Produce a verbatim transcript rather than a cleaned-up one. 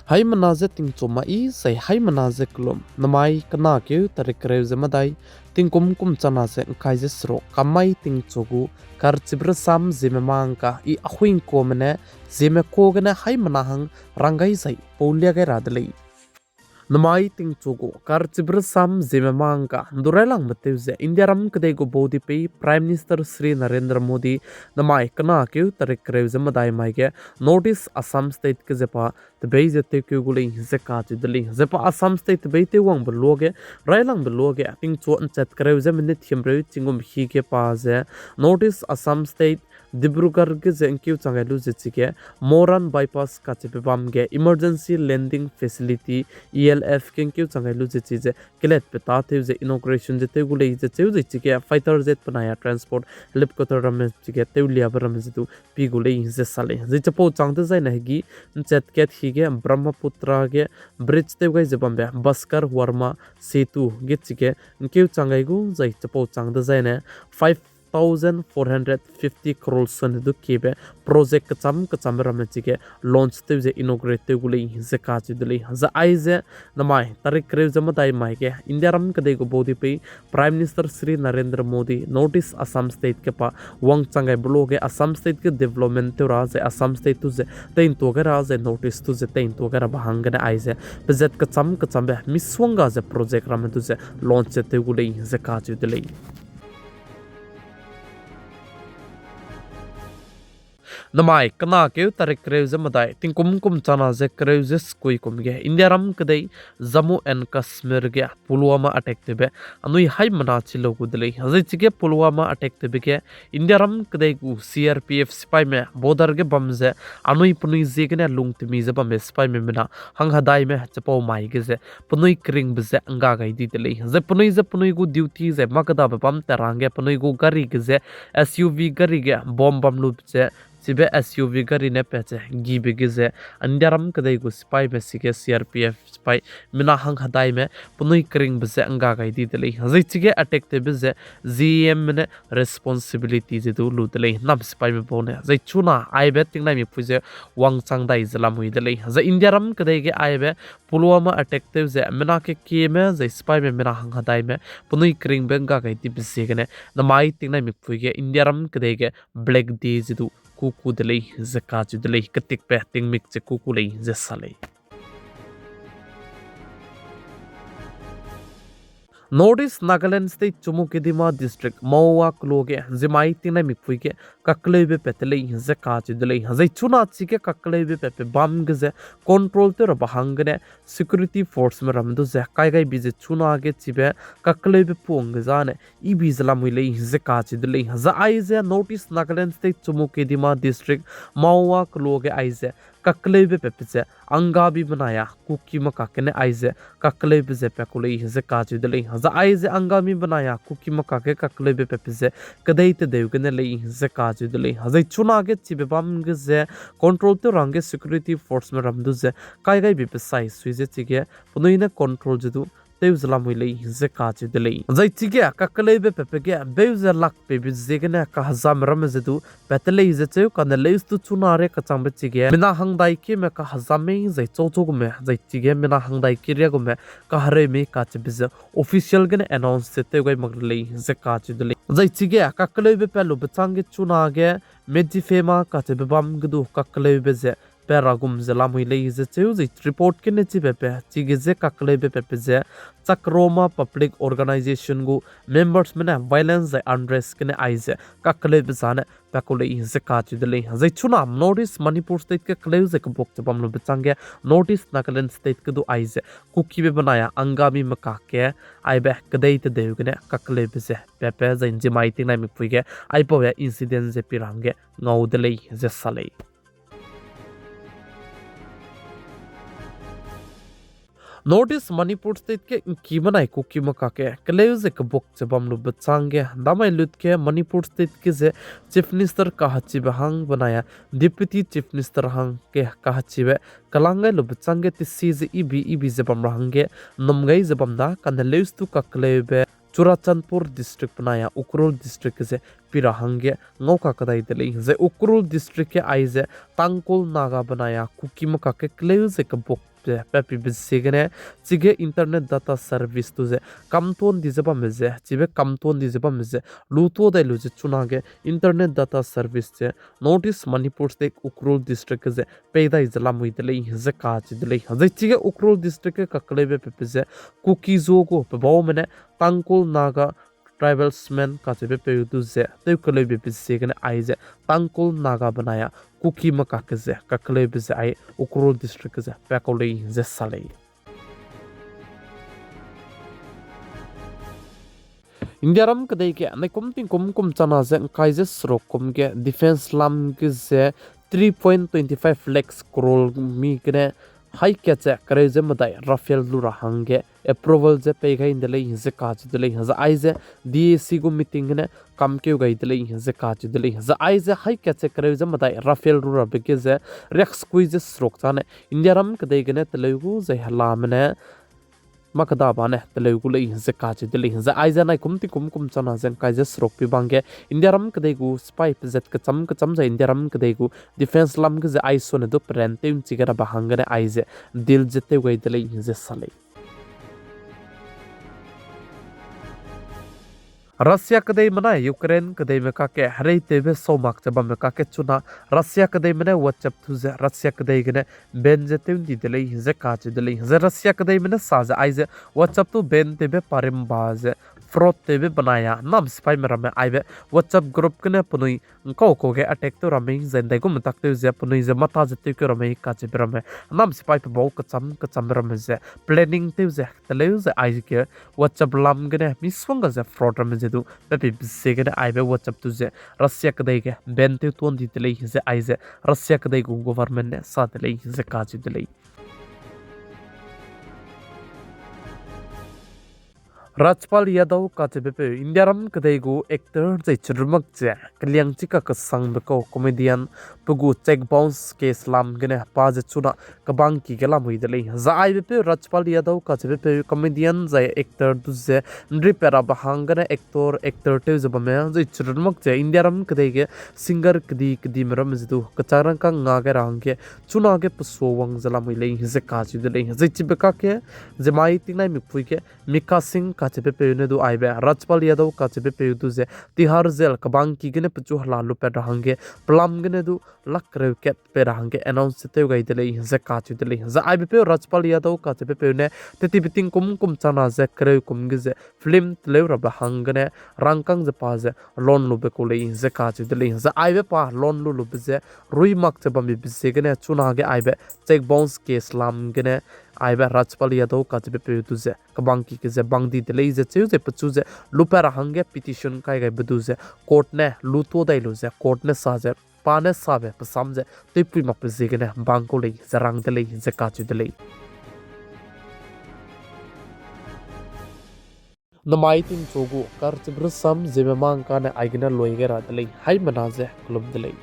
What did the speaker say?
Haimena ze tingchu mai zai haimena ze kelum, namai kena keu tarik kereu ze medai, tingkum kum chana ze ngkai ze seruk, kamai tingchu gu, karchibrasam Zeme mangka i ahuingkuame ne, Zeme ka gene haimena hang rang gai zai pau lia gai ra de lei. Namai tingchu gu, karchibrasam Zeme mangka ndu railangbe tew ze Indiaram kedei gu baudipei Prime Minister Shri Narendra Modi namai kena keu tarik kereu ze medai mai ge North East Assam State ge ze pa tebei ze tewkeu gu lei ze kacheu de lei. Ze pa Assam State tebei tewwangbe luage, railangbe luage, tingchu nchat kereu ze minute himreu chingum hi ge pa ze North East Assam State Dibrugarh ge ze ngkeu chang gai lu ze chige, Moran Bypass kacheube bam ge Emergency Landing Facility, E L F ge ngkeu chang gai lu ze chi ze keletbe tâtew ze inauguration ze tew gu lei ze cheu ze chige fighter jet penai a transport helicopter ramme chige tewliabe ramme ze du pi gu lei ze sa lei. Zai chipau chang dezaine hegi nchat kat hi ge Brahmaputra ge bridge tew gai ze bambe Bhaskar Varma Setu ge chige ngkeu chang gai gu zai chipau chang dezaine five thousand four hundred fifty crore sone du kiebe project kecham kechambe ramme chige launch tew ze inaugurate tew gu lei ze kacheu de lei. Zai aize namai tarik kereu ze medai mai ge Indiaram kedei gu baudipei Prime Minister Shri Narendra Modi North East Assam State ge pa wangchang gaibe luage Assam State ge development tew ra zai Assam State tu ze teintua gai ra zai North East tu ze teintua gai rabe hanggene aize pezat kecham kechambe misongga ze project ramme du ze launch ze tew gu lei ze kacheu de lei. Namai kena keu tarik kereu ze medai, tingkum kum chana ze kereu ze sekui kum ge Indiaram kedei Jammu and Kashmir ge Pulwama attack tewbe anui haimena chi lau gu de lei. Zai chige Pulwama attack tewbe ge Indiaram kedei gu C R P F sipaime border ge bam ze anui penui ziegene lungtemi ze bambe sipaime mina hanghadaime chipau mai ge ze penui keringbe ze ngga gai di de lei. Zai penui ze penui gu duty zai mâ kedabe bam ta ra hangge penui gu gari ge ze S U V gari ge bomb bam lube ze chibe S U V gari ne pat ze gibe ge ze Indiaram kedei gu sipaime chige C R P F sipai mina hanghadaime penui keringbe ze ngga gai di de lei. Zai chige attack tewbe ze J M me ne responsibility ze du lu de lei nam sipaime bau ne. Zai chuna aibe tingnaimikpui ze wangchang dai ze lamui de lei. Zai Indiaram kedei ge aibe Pulwama attack tew ze mina kekieme zai sipaime mina hanghadaime penui keringbe ngga gai dibe ziegene namai tingnaimikpui ge Indiaram kedei ge Black Day ze du kuku de lei ze kacheu de lei, ketikbe tingmik ze kuku lei ze sa lei. North East Nagaland State Chümoukedima District Maowa keloa ge zimmai tingnaimikpui ge kakleube pat te lei ze kacheu de lei. Zai chuna chige kakleube patbe bam ge ze control tew rabe hanggene security forceme ramme du ze kai gaibi ze chuna ge chibe kakleube puang ge zane ibi ze lamui lei ze kacheu de lei. Zai aize North East Nagaland State Chümoukedima District Maowa keloa ge aize kakleube patbe ze Angami benai a Kukime kakge ne aize kakleube ze pat ku lei ze kacheu de lei. Zai aize Angami benai a Kukime kakge kakleube patbe ze kedei tedeu gene lei ze kacheu de lei. Zai chuna ge chibe bam ge ze control tew ra hangge security forceme ram du ze kai gaibi pe sai sui ze chige penui ne control ze du tew ze lamui lei ze kacheu de lei. Zai chige kakleube patbe ge beu ze lak peibe ziegene kahezame ramme ze du pat te lei ze cheu kane leuse du chuna ria kachangbe chige mina hangdai kime kahezam mei zai chauchau gume zai chige mina hangdai ki ria gume kahereu mei kacheube ze official gene announce ze tew gai mak re lei ze kacheu de lei. Zai chige kakleube pat lube chângge chuna ge Medziphema kacheube bam ge du kakleube ze pat ra gum ze lamui lei ze cheu zai report gene chibe pe chige ze kakleube patbe ze Chakroma Public Organization gu membersme ne violence zai unrest gene aize kakleube zane pat ku lei ze kacheu de lei. Zai chuna North East Manipur State ge keleu ze kebuak ze bam lube chângge North East Nagaland State ge du aize Kukime benai a Angamime kakge aibe kedei tedeu gene kakleube ze patbe zai nzimmai tingnaimikpui ge aipau ya incident ze pi ra hangge ngau de lei ze sa lei. North East Manipur State ge ngki benai Kukime kakge keleu ze kebuak ze bam lube chângge damai lut ge Manipur State ge ze Chief Minister kahechibe hang benai a Deputy Chief Minister hangge kahechibe kelang gai lube chângge tesi ze ibi ibi ze bam ra hangge nnum gai ze bam da kane leuse du kakleube Churachandpur District benai a Ukhrul District ge ze pi ra hangge ngau kakedai de lei. Zai Ukhrul District ge aize Tangkhul Naga benai a Kukime kakge keleu ze kebuak pe, pe pibe ziegene, chige internet data service du ze kamtuan di ze bamme ze, chibe kamtuan di ze bamme ze, lutua dai lu ze chunage internet data service ze North East Manipur State Ukhrul District ge ze pei dai ze lamui de lei ze kacheu de lei. Zai chige Ukhrul District ge kakeleube pepe ze Kuki-Zo gu pebaume ne Tangkhul Naga tribesmen kacheube peu du ze tew keleube pe ziegene aize Tangkhul Naga benai a Kukime kakge ze kakeleube ze ai Ukhrul District ge ze pa kau lei ze sa lei. Indiaram kedei ge naikum tingkum kum chana ze ngkai ze seruk kum ge defence lam ge ze three point twenty five lakhs crore mi gene hai kat ze kereu ze medai Rafale lu ra hangge approval ze pei gai de lei ze kacheu de lei. Zai aize D A C gu meeting gene kamkeu gai de lei ze kacheu de lei. Zai aize hai kat ze kereu ze medai Rafale lu rabe ge ze riaksekui ze seruk chane Indiaram kedei gene teleu gu zai helame ne mâ keda ba ne teleu gu lei ze kacheu de lei. Zai aize naikum tingkum kum chana ze ngkai ze seruk pi bang ge Indiaram kedei gu sipai pezat kecham kecham zai Indiaram kedei gu defence lam ge ze aisone du peran tew nchi ge rabe hanggene aize deal ze tew gai de lei ze sa lei. Russia kedeime nai Ukraine kedeime kakge hereitewbe sau mak ze bamme kakge chuna Russia kedeime ne WhatsApp du ze Russia kedei gene ban ze tew ndi de lei ze kacheu de lei. Zai Russia kedeime ne sa ze aize WhatsApp du ban tewbe parimba ze fraud tewbe benai a nam sipaime ramme aibe WhatsApp group gene penui ngkau-kau ge attack tew ramme zai ndaigum tak tew ze penui ze mata ze tewkeu ramme kacheube ramme nam sipai pebau kecham kechambe ramme ze planning tew ze teleu ze aige WhatsApp lam gene misongga ze fraud ramme ze du pe pibe ziegene aibe WhatsApp du ze Russia kedei ge ban tew tuan di de lei ze aize Russia kedei gu government ne sa de lei ze kacheu de lei. Rajpal Yadav kacheube peu Indiaram kedei gu actor zai chirmak ze keliang chika kesangbe kau comedian pe gu cheque bounce case lam gene pa ze chuna kebangki ge lamui de lei. Zai aibepeu Rajpal Yadav kacheube peu comedian zai actor du ze nripat rabe hanggene actor, actor tew ze bamme zai chirmak ze Indiaram kedei ge singer kedi kedime ramme ze du kechang rangkâng nga ge ra hangge chunage pesua wang ze lamui lei ze kacheu de lei. Zai chibe kakge, zai mai tingnaimikpui ge Mika Singh kacheube peu ne du aibe Rajpal Yadav kacheube peu du ze Tihar jail kebangki gene pechu hela lupat ra hangge pelam gene du lakh kereu kat pei ra hangge announce tew gai de lei ze kacheu de lei. Zai aibepeu Rajpal Yadav kacheube peu ne tetibe tingkum kum chana ze kereu kum ge ze film teleu rabe hanggene rangkâng ze pa ze loan lube kau lei ze kacheu de lei. Zai aibe pa loan lu lube ze rui mak ze bambe ziegene chunage aibe cheque bounce case lam gene aibe Rajpal Yadav kacheube peu du ze kebangki ge ze bang di de lei ze cheu ze pechu ze lupat ra hangge petition kai gaibe du ze court ne lutua dai lu ze court ne sa ze pa ne sabe pesam ze tewpui makbe ziegene bang kau lei ze rang de lei ze kacheu de lei. Namai tingchu gu karchibe rasam ziemme mangkane aigene lui gai ra de lei, haimena ze kelum de lei.